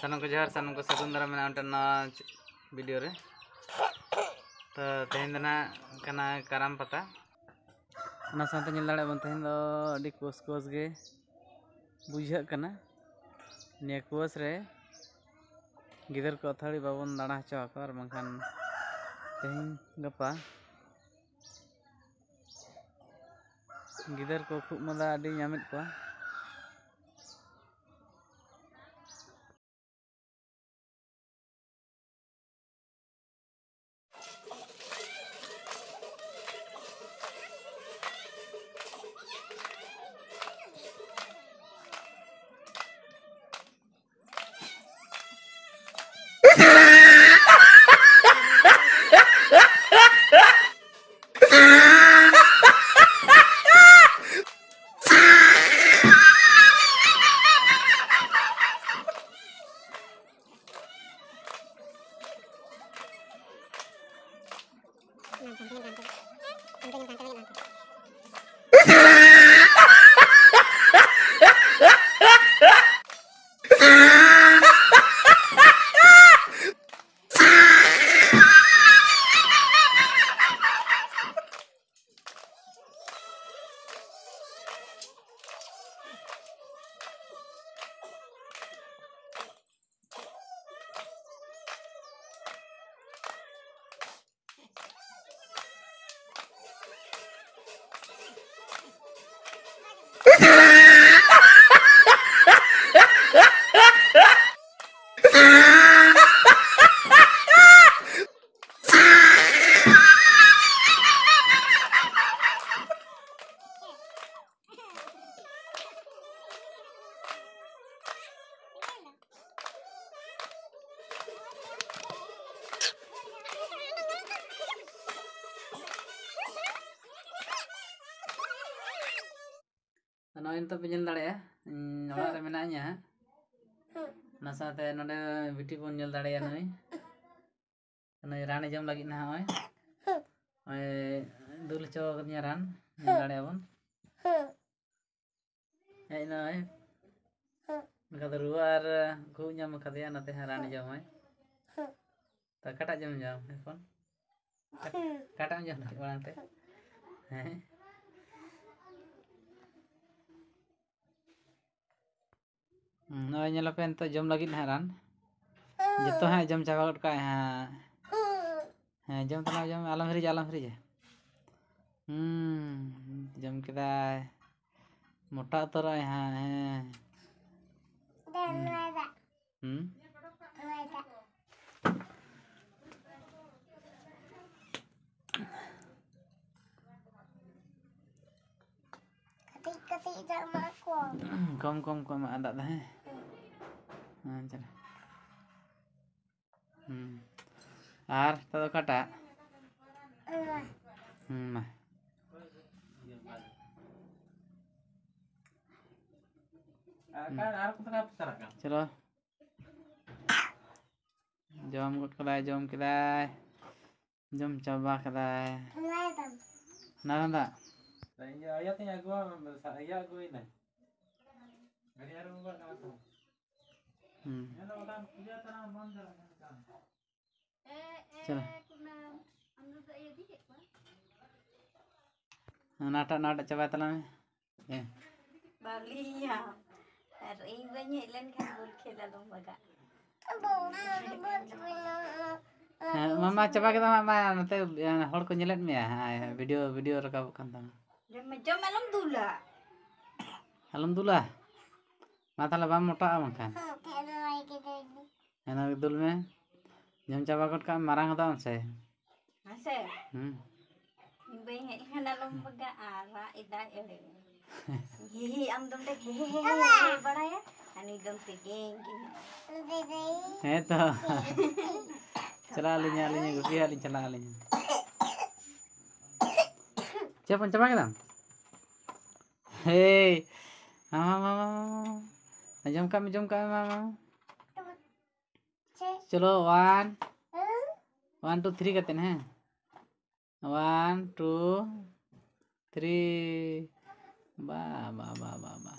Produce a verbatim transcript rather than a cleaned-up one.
ᱥᱟᱱᱟᱢ ᱠᱚ ᱡᱚᱦᱟᱨ, ᱥᱟᱱᱟᱢ ᱠᱚ ᱥᱟᱹᱜᱩᱱ ᱫᱟᱨᱟᱢ ᱢᱮᱱᱟᱜᱼᱟ ᱢᱤᱫᱴᱮᱱ ᱱᱟᱣᱟ video ᱨᱮ᱾ ᱛᱚ ᱛᱮᱦᱮᱧ ᱫᱚ ᱱᱟᱦᱟᱜ ᱠᱟᱱᱟ ᱠᱟᱨᱟᱢ ᱯᱟᱛᱟ᱾ ᱚᱱᱟ ᱥᱟᱶᱛᱮ ᱧᱮᱞ ᱫᱟᱲᱮᱭᱟᱜ ᱵᱚᱱ ᱛᱮᱦᱮᱧ ᱫᱚ ᱟᱹᱰᱤ ᱠᱳᱥ ᱠᱳᱥ ᱜᱮ ᱵᱩᱡᱷᱟᱹᱜ ᱠᱟᱱᱟ᱾ ᱱᱤᱭᱟᱹ ᱠᱳᱥ ᱨᱮ ᱜᱤᱫᱟᱹᱨ ᱠᱚ ᱟᱹᱛᱷᱟᱹᱲᱤ ᱵᱟᱵᱚᱱ ᱫᱟᱬᱟ ᱦᱚᱪᱚ ᱟᱠᱚᱣᱟ, ᱟᱨ ᱵᱟᱝᱠᱷᱟᱱ ᱛᱮᱦᱮᱧ ᱜᱟᱯᱟ ᱜᱤᱫᱟᱹᱨ ᱠᱚ ᱠᱷᱩᱜ ᱢᱟᱸᱫᱟ ᱟᱹᱰᱤ ᱧᱟᱢᱮᱫ ᱠᱚᱣᱟ᱾ ᱱᱚᱜᱼᱚᱭ ᱱᱤᱛᱚᱜ ᱯᱮ ᱧᱮᱞ ᱫᱟᱲᱮᱭᱟᱜᱼᱟ, ᱤᱧ ᱚᱲᱟᱜ ᱨᱮ ᱢᱮᱱᱟᱜ ᱤᱧᱟ ᱦᱟᱸᱜ᱾ ᱚᱱᱟ ᱥᱟᱶᱛᱮ ᱱᱚᱰᱮ ᱵᱤᱴᱤ ᱵᱚᱱ ᱧᱮᱞ ᱫᱟᱲᱮᱭᱟᱜᱼᱟ, ᱱᱩᱭ ᱱᱩᱭ ᱨᱟᱱᱮ ᱡᱚᱢ ᱞᱟᱹᱜᱤᱫ ᱱᱟᱦᱟᱜ ᱱᱚᱜᱼᱚᱭ᱾ ᱱᱚᱜᱼᱚᱭ ᱫᱩᱞ ᱦᱚᱪᱚ ᱠᱟᱫᱤᱧᱟ ᱨᱟᱱ, ᱧᱮᱞ ᱫᱟᱲᱮᱭᱟᱜ ᱟᱵᱚᱱ᱾ ᱦᱮᱡ ᱮᱱᱟᱭ᱾ ᱚᱱᱠᱟ ᱫᱚ ᱨᱩᱣᱟᱹ ᱟᱨ ᱠᱷᱩᱜ ᱧᱟᱢ ᱠᱟᱫᱮᱭᱟ, ᱚᱱᱟᱛᱮ ᱦᱟᱸᱜ ᱨᱟᱱ ᱡᱚᱢᱟᱭ᱾ ᱛᱚ ᱚᱠᱟᱴᱟᱜ ᱡᱚᱢ ᱡᱚᱢ ᱮᱠᱷᱚᱱ? ᱚᱠᱟᱴᱟᱜ ᱮᱢ ᱡᱚᱢ ᱞᱟᱹᱜᱤᱫ ᱢᱟᱲᱟᱝ ᱛᱮ? ᱦᱮᱸ᱾ ᱦᱩᱸ, ᱱᱚᱜᱼᱚᱭ ᱧᱮᱞ ᱟᱯᱮ, ᱱᱤᱛᱚᱜ ᱡᱚᱢ ᱞᱟᱹᱜᱤᱫ ᱦᱟᱸᱜ ᱨᱟᱱ᱾ ᱡᱚᱛᱚ ᱦᱟᱸᱜ ᱡᱚᱢ ᱪᱟᱵᱟ ᱜᱚᱫ ᱠᱟᱜᱼᱟᱭ ᱦᱟᱸᱜ᱾ ᱦᱮᱸ, ᱡᱚᱢ ᱛᱟᱞᱟᱝ, ᱡᱚᱢ, ᱟᱞᱚᱢ ᱦᱤᱨᱤᱡᱟ, ᱟᱞᱚᱢ ᱦᱤᱨᱤᱡᱟ᱾ ᱦᱩᱸ, ᱡᱚᱢ ᱠᱮᱫᱟᱭ᱾ ᱢᱚᱴᱟ ᱩᱛᱟᱹᱨᱚᱜᱼᱟᱭ ᱦᱟᱸᱜ, ᱦᱮᱸ᱾ ᱦᱩᱸ᱾ ᱦᱩᱸ? ᱠᱟᱹᱴᱤᱡ ᱠᱟᱹᱴᱤᱡ ᱫᱟᱜ ᱮᱢᱟᱜ ᱠᱚ᱾ ᱠᱚᱢ ᱠᱚᱢ ᱠᱚ ᱮᱢᱟᱜᱼᱟ ᱫᱟᱜ ᱫᱚ, ᱦᱮᱸ? ᱦᱮᱸ, ᱪᱚᱞᱚ᱾ ᱦᱩᱸ᱾ ᱟᱨ ᱱᱤᱛᱚᱜ ᱫᱚ ᱚᱠᱟᱴᱟᱜ? ᱚᱱᱟ᱾ ᱦᱩᱸ, ᱢᱟ᱾ ᱦᱩᱸ᱾ ᱪᱚᱞᱚ᱾ ᱡᱚᱢ ᱜᱚᱫ ᱠᱟᱫᱟᱭ, ᱡᱚᱢ ᱠᱮᱫᱟᱭ, ᱡᱚᱢ ᱪᱟᱵᱟ ᱠᱟᱫᱟᱭ᱾ ᱚᱱᱟ ᱫᱟᱜ᱾ ᱤᱧ ᱟᱭᱳ ᱛᱤᱧ ᱟᱹᱜᱩᱣᱟᱢ, ᱤᱭᱟᱹ ᱟᱹᱜᱩᱭᱮᱱᱟ᱾ ᱜᱟᱹᱰᱤ ᱟᱹᱨᱩᱵ ᱠᱟᱜ ᱠᱟᱱᱟ ᱠᱚ᱾ ᱦᱩᱸ᱾ ᱧᱮᱞ ᱵᱟᱠᱷᱟᱱ ᱤᱭᱟᱹ ᱛᱟᱨᱟ ᱵᱟᱝ ᱪᱟᱞᱟᱜ ᱠᱟᱱᱟ᱾ ᱪᱟᱞᱟᱜ᱾ ᱚᱱᱟᱴᱟᱜ, ᱱᱚᱣᱟᱴᱟᱜ ᱪᱟᱵᱟᱭ ᱛᱟᱞᱟᱝ ᱢᱮ᱾ ᱦᱮᱸ᱾ ᱵᱟᱹᱞᱤᱧᱟ᱾ ᱟᱨ ᱤᱧ ᱵᱟᱹᱧ ᱦᱮᱡ ᱞᱮᱱᱠᱷᱟᱱ ᱵᱚᱞ ᱠᱷᱮᱞ ᱟᱞᱚᱢ ᱵᱟᱜᱟᱜ᱾ ᱦᱮᱸ, ᱢᱟ, ᱢᱟ, ᱪᱟᱵᱟ ᱠᱮᱫᱟ, ᱢᱟ, ᱢᱟ, ᱱᱚᱛᱮ, ᱮ, ᱦᱚᱲ ᱠᱚ ᱧᱮᱞᱮᱫ ᱢᱮᱭᱟ᱾ ᱦᱮᱸ, ᱵᱷᱤᱰᱤᱭᱳ, ᱵᱷᱤᱰᱤᱭᱳ ᱨᱟᱠᱟᱵᱚᱜ ᱠᱟᱱ ᱛᱟᱢᱟ᱾ ᱡᱚᱢ ᱢᱮ, ᱡᱚᱢ ᱟᱞᱚᱢ ᱫᱩᱞᱟ᱾ ᱟᱞᱚᱢ ᱫᱩᱞᱟ? ᱢᱟ ᱛᱟᱦᱞᱮ ᱵᱟᱢ ᱢᱚᱴᱟᱜᱼᱟ ᱵᱟᱝᱠᱷᱟᱱ᱾ ᱦᱮᱸ, ᱫᱩᱞ ᱢᱮ᱾ ᱡᱚᱢ ᱪᱟᱵᱟ ᱜᱚᱫ ᱠᱟᱜ ᱢᱮ, ᱢᱟᱨᱟᱝ ᱦᱚᱫᱚᱜ ᱟᱢ ᱥᱮ᱾ ᱦᱮᱸ ᱥᱮ? ᱦᱩᱸ᱾ ᱤᱧ ᱵᱟᱹᱧ ᱦᱮᱡ ᱞᱮᱱᱠᱷᱟᱱ ᱟᱞᱚᱢ ᱵᱟᱜᱟᱜᱼᱟ, ᱨᱟᱜ ᱮᱫᱟᱭ ᱮᱲᱮ᱾ ᱦᱤ ᱦᱤ, ᱟᱢ ᱫᱚᱢ ᱦᱮ ᱦᱮ ᱦᱮ ᱦᱮ ᱵᱟᱲᱟᱭᱟ, ᱟᱨ ᱱᱩᱭ ᱫᱚᱢ ᱛᱮᱜᱮᱧ ᱜᱮ᱾ ᱦᱮᱸ ᱛᱚ᱾ ᱪᱟᱞᱟᱜ ᱟᱹᱞᱤᱧ, ᱟᱹᱞᱤᱧ ᱜᱩᱯᱤ ᱦᱟᱸᱜ ᱞᱤᱧ ᱪᱟᱞᱟᱜ ᱟᱹᱞᱤᱧ᱾ ᱪᱮᱫ ᱵᱚᱱ ᱪᱟᱵᱟ ᱠᱮᱫᱟᱢ? ᱦᱮᱭ, ᱢᱟ, ᱢᱟ, ᱢᱟ, ᱢᱟ, ᱢᱟ᱾ ᱟᱸᱡᱚᱢ ᱠᱟᱜ ᱢᱮ, ᱡᱚᱢ ᱠᱟᱜ ᱢᱮ, ᱢᱟ, ᱢᱟ᱾ ᱪᱚᱞᱚ, one, one, two, three ᱠᱟᱛᱮ, ᱦᱮᱸ᱾ One, two, three. ᱵᱟ, ᱵᱟ, ᱵᱟ, ᱵᱟ, ᱵᱟ᱾